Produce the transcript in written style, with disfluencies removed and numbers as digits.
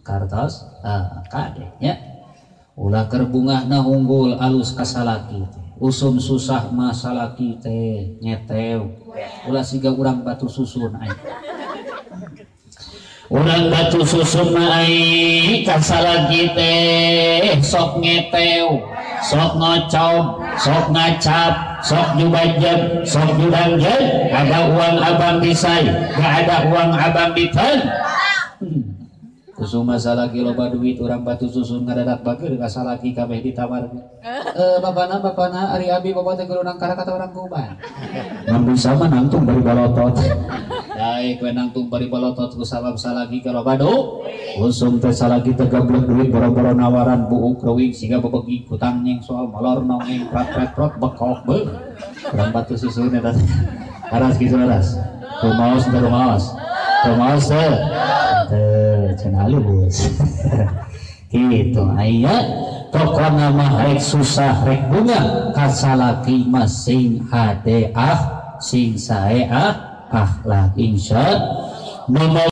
Kartos kade nya. Ulah keur bungahna unggul alus ka salaki teh. Usum susah mah salaki teh nyetew. Ulah siga urang batu susun ai. Urang batu susun mah ai ka salaki teh sok ngetew, sok ngocop, sok ngacap, sok jubanjeg, sok judangjeg. Ada uang abang disai, gak ada uang abang diten. Usum salaki loba duit urang batu susun ngadadak bager ka salaki kabeh ditawarkeun. Bapana bapana ari abi bapak teh urang kara kata urang kuban. Mun bisa mah nangtung bari balotot. Daek we nangtung bari balotot ku sabab salaki ka loba duit. Usum teh salaki teh gablek duit boro-boro nawaran buuk reuing siga bebegi kutang nyeng soal molor nongeng prat prat prot bekok beuh. Urang batu susun eta teh. Laras kitu laras. Rumaos teh rumaos. Rumaos teh. Teu cenah halus. Kitu aya pokona mah rek susah rek bunga ka salaki mah sing hade ah sing sae ah akhlak insyaallah.